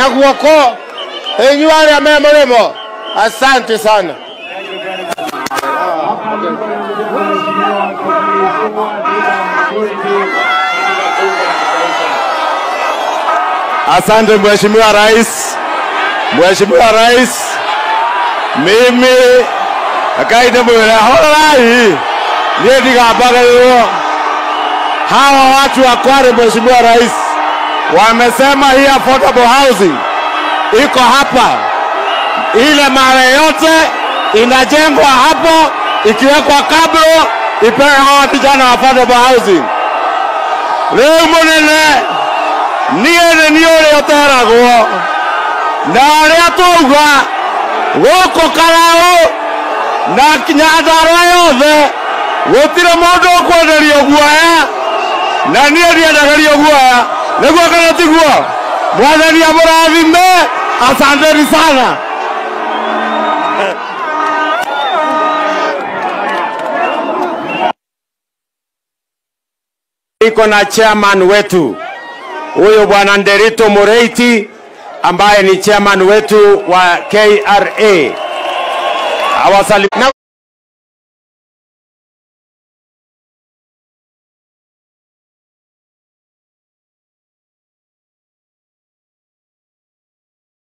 Na guoko inyuĩ arĩa me mũrĩmo, asante sana. Asante Mheshimiwa Rais. Mheshimiwa Rais, mimi akaide mwira horai niĩ ndigambagĩrĩrwo. Hawa watu wa Kware, Mheshimiwa Rais, wamesema hii affordable housing iko hapa, ile mara yote inajengwa hapo, ikiwekwa kabro ipewe hawa vijana affordable housing. Rĩu mũnene niĩ nĩ niĩ ũrĩa ũteragwo na ũrĩa twauga gũkũ Karau na Nyandarua yothe gũtirĩ mũndũ ũkwenderio guoya, na niĩ ndiendagĩrio guoya. Nĩguo kana tiguo? Mwathani amũrathime. Asanteni sana. Iko na chairman wetu huyo Bwana Nderito Mureiti ambaye ni chairman wetu wa KRA. Awasalimu.